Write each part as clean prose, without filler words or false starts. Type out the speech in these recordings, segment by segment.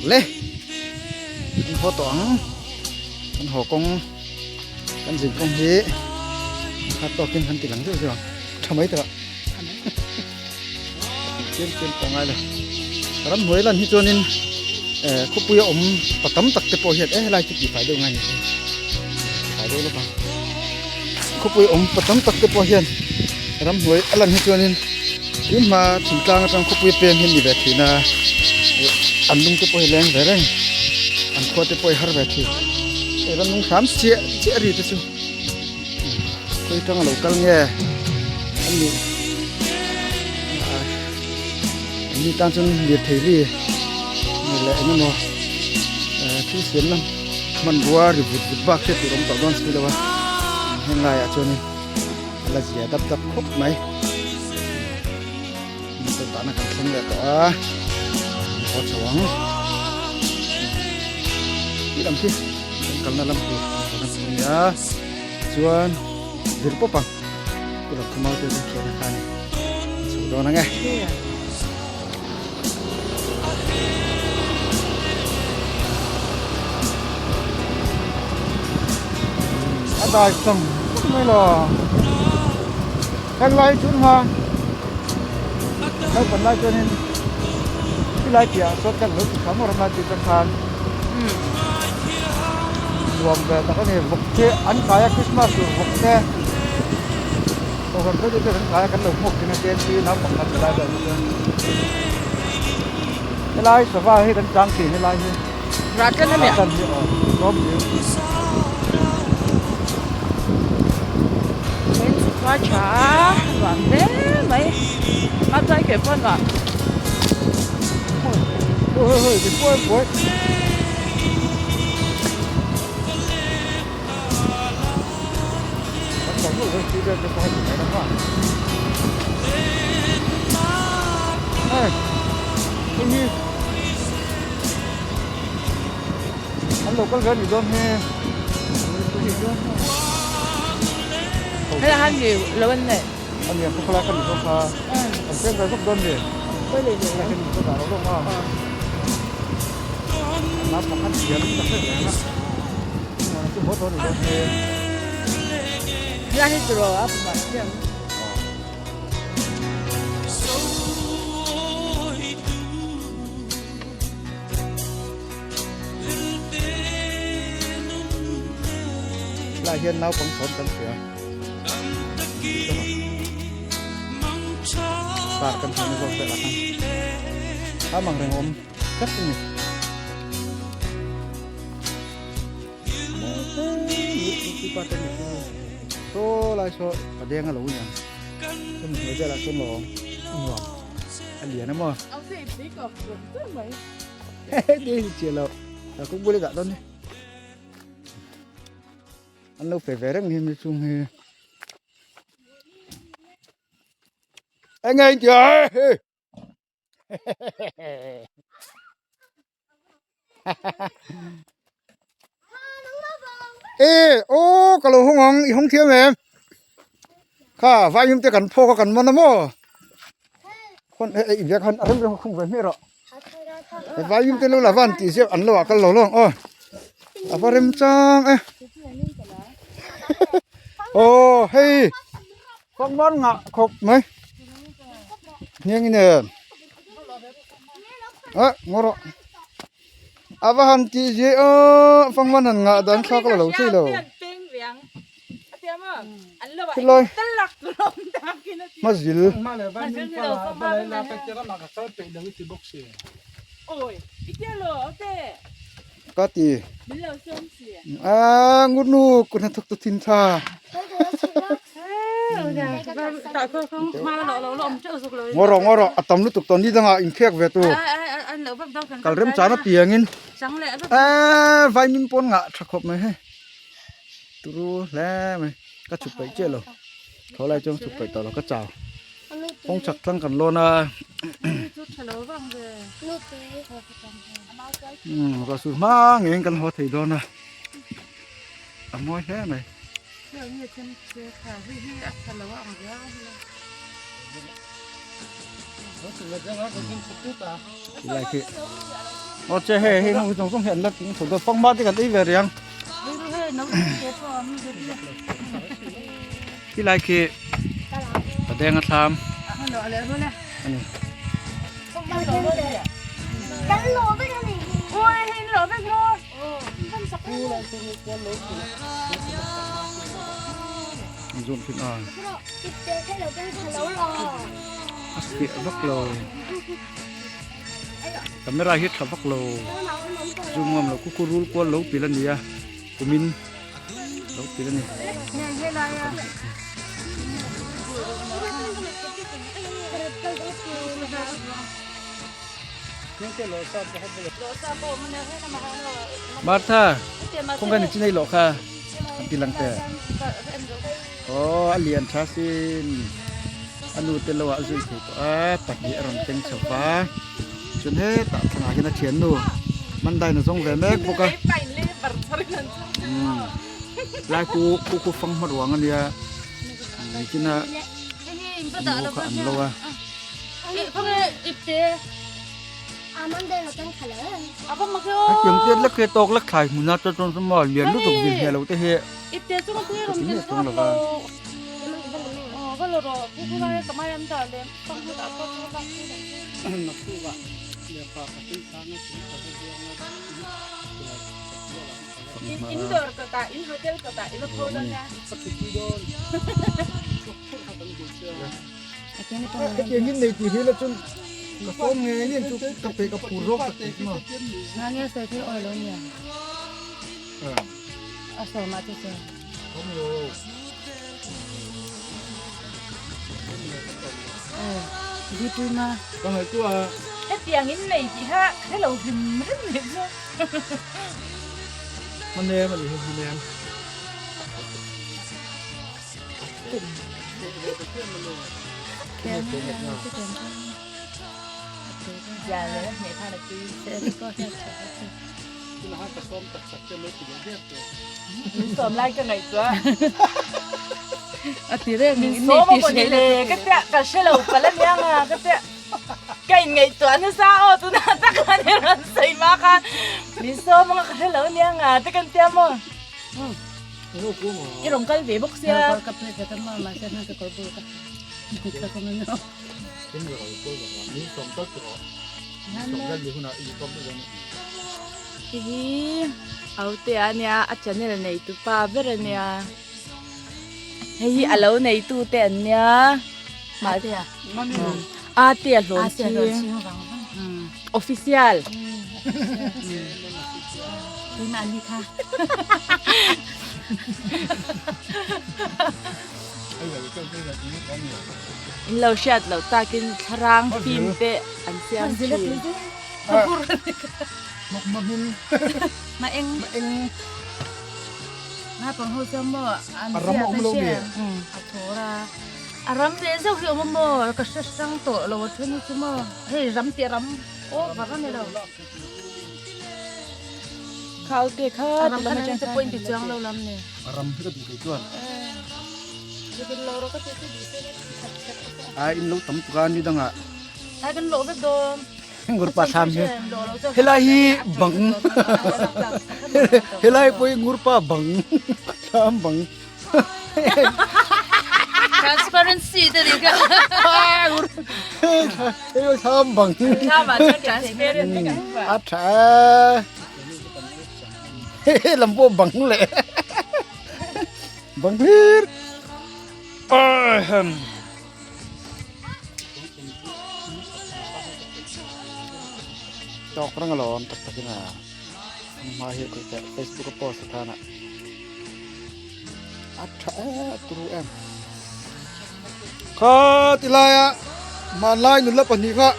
Le kan haw tawh ang kan haw kawng kan zin kawng hi khat tawkin kan ti lang zeuh zeuh ang tha mai tawh chiam chiam pawh ngai lo ramhnuai lan hi chuanin eh khawpuia awm pa tam tak te pawh hian eh helai chu tihfai deuh ngai ni tihfai deuh lawk ang khawpui awm pa tam tak te pawh hian ramhnuai a lan hi chuanin tun hma thingtlang atang khawpui peng hi an ni ve thin a eh an lung te pawh hi leng ve reng an khua te pawh hi har ve thin hei ramnung hram chiah chiah ri te chu. Khawi tanga lo kal nge an nih an ni tan chuan lirthei ri leh eng emaw thil siam lam hmanrua ri vut vut bak hriat tur a awm tawh dawn si lo a heng laiah chuanin a la zia dap dap khawp mai motor dahna kan thleng leh tawh a an haw chho ang tih lam khi kan kalna lam tur an haw na tur a ni a chuan vir pawp ang ti lam khu mau te chu khian a kha a ni an chho dawn ang e. A dai chang mai lo. Heng lai chun hma naupang lai chuanin khilai piahah sawn kan lo ti tham rawm a tih te khan nuam ve tak a ni vawk te an kai a Christmas tur vawk te kohhran deuh deuh te an kai a kan lo hmuak thin a chen chi naupang kan ti lai vel te chuan helai sava hi kan chang thin helai hi Ratan a mi Ratan hi aw tlawm deuh. Train chu khua tha a nuam hle mai a tlai ke pawh nuam. Hoi hoi hoi ti puai puai. Kan tawng deuh deuh si vel te pawh hei ti mai ram a. Hei hei hi. An lo kal ve a nih dawn hi. Hei han ni lo an nei. A ni ang khawkhalai ka nih dawn kha. An peng ve vak dawn ni. Helai hian motor dah lo lawk a. An pakhat hian ka hre reng a. Chungah chu haw dawn a nih dawn hi. Helai hi tiraw a pumah hian. Helai hian naupang thawm kan hria car kan hmuhna zawk velah khan a mang reng awm tlat a ni. Saw lai saw a deng a lo ni ang chumi hnuai velah sawn lawm nuam a lian a maw. Hehe chiah lo a kawng bula dah dawn ni an lo pe ve reng hi mi chung hi eng nge in tih a he e aw ka lo hawng ang i hawng thiam em kha vaiim te kan phawk a kan man a maw khawn e i biak han a rem rem khung ve hmiah rawh vaiim te lo la van tih ziak an lo ah kal lo lo ang aw a va rem chang e aw hei kawng ngah khawp mai hniang in em. A ngaw rawh a va han tih zia aw fangman han ngah dan thlak la lo thei lo khilai hmazil ka ti a ngutnu kut hnathawk tu thin tha. Ngaw rawh ngaw rawh a tam lutuk tawh ni dangah inkhek ve tur kal rem chan apiangin eee vaimin pawn ngah tha khawp mai hei turu hle mai ka chhuk peih chiah lo tho lai chuan chhuk peih tawh lo ka chau kawng chhak tlang kan lawn a umm ruah sur hma ngeiin kan haw thei dawn a a mawi hle mai. Tilai khi Aw che hei hei ho zawng zawng hi an la tling chho dawn fanghma te kan ei ve rih ang. Khi lai khi Padenga thlam a ni. Zoom thin a. A fiah vak lo. Camera hi tha vak lo. Zoom ngam lo kuku rul kual lo pil a ni a. Kumin lo pil a ni. Martha kawng kan chinei loh kha an ti lang te aw a lian tha sin a nu te lo ah a zui thei tawh a pahnih a rawn keng chho va chuan hetah thlangah hian a thiannu Mandain a zawng ve mek bawk a lai khu khu khu fang hma ruang a nia nichina nu kha an lo a. Hetiang te lek hi tawk lek thlai hmun a chuan chuan maw lian lutuk zin hmel lo te hi ka ti miah chuang lo va. Hetiang in nei tih hi la chuan ka sawm nge nge chu ka pe ka phur zawk tak tih chu maw. Nge sawi thil awi lo nia. A sawm ah te chuan. Sawm lo. Dipui ma. Ka ngaihtuah a. Hetiang in nei tih kha ka hre lo hrim hrim leh chu. Hmanem a ni hi hmanem. Ka inngaihtuah nasa aw tunah tak khan i rawn sawi hma khan min sawm anga ka hre lo nia nga te kan tia maw. I rawn kal ve bawk sia. Hihi Autea ania a channel nei tu pa ber ania hei hi a lo nei tu te an nia Atea hlawn chhing official. In lo hriat loh takin thlarang fim te an siam thin. A ram leh zeuh hi awm a maw ka hre hrang tawh lo a then hi chu maw hei ram tih a ram over a ni lo. Khau te kha a ram khan an point ti chuang lo lam ni. A ram hi ka duh thei chuan. Ai in lo tam tuk a ni dangah. Ai kan lawh vek dawn. Ngurpa thlam hi helai hi bang helai pawh hi ngurpa bang thlam bang. Transparency te ni kha. Hei tham bang. Thlam ah chuan transparent vek an A tha. Hei lam pawh bang leh. Bang hlir. Ahem. Tawk rang alawm tak takin a. Hma hi Facebook a post atana. A tha em turu em. Kha ti laia hmanlai nula pahnih kha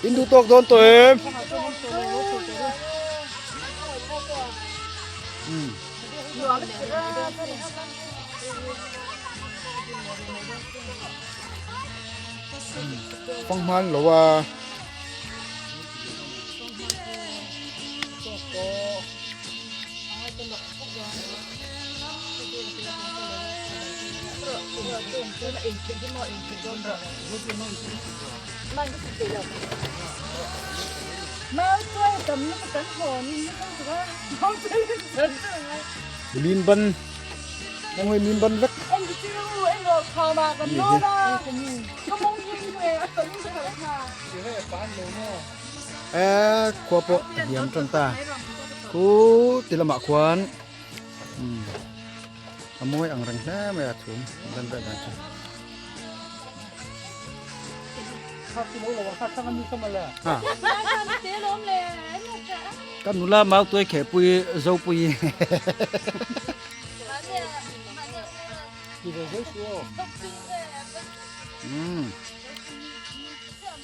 in duh tawk dawn tawh em. Fanghman lo a. Mau tuai tam lutuk kan hawn in nasa lutuk a, mau tuai hi chan chan a ngai. Min ban, nang hoi min ban vek. En ti chiu, en rawh kham ah kan lawn a, ka mawng hi nge a tawng in ka kal kha. E khua pawh a hniam tan ta, khu ti lamah khuan a mawi ang reng hle mai a chhum lan vel dan chu. Ka nula mau tuai khehpui Zopui.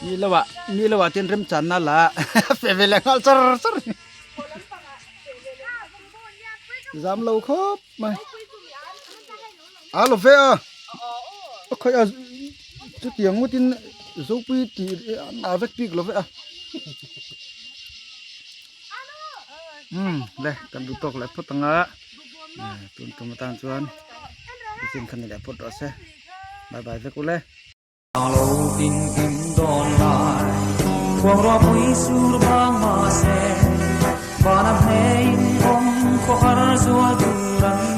Mi lo ah mi lo ah tin remchanna la fe ve leh nghal char char. Zam lo khawp mai. A lo ve a. A khawi a chutiang ngawtin Zopui tih an ah vek bik lo ve a. Umm le kan duh tawk leh phawt ang a. Tun tum atan chuan machine kha ni leh phawt rawh se. Bye bye vek ule. Lo tin kim dawn lai khuang ruah pui sur vang mah se van a hne in awm khaw har zual tur an.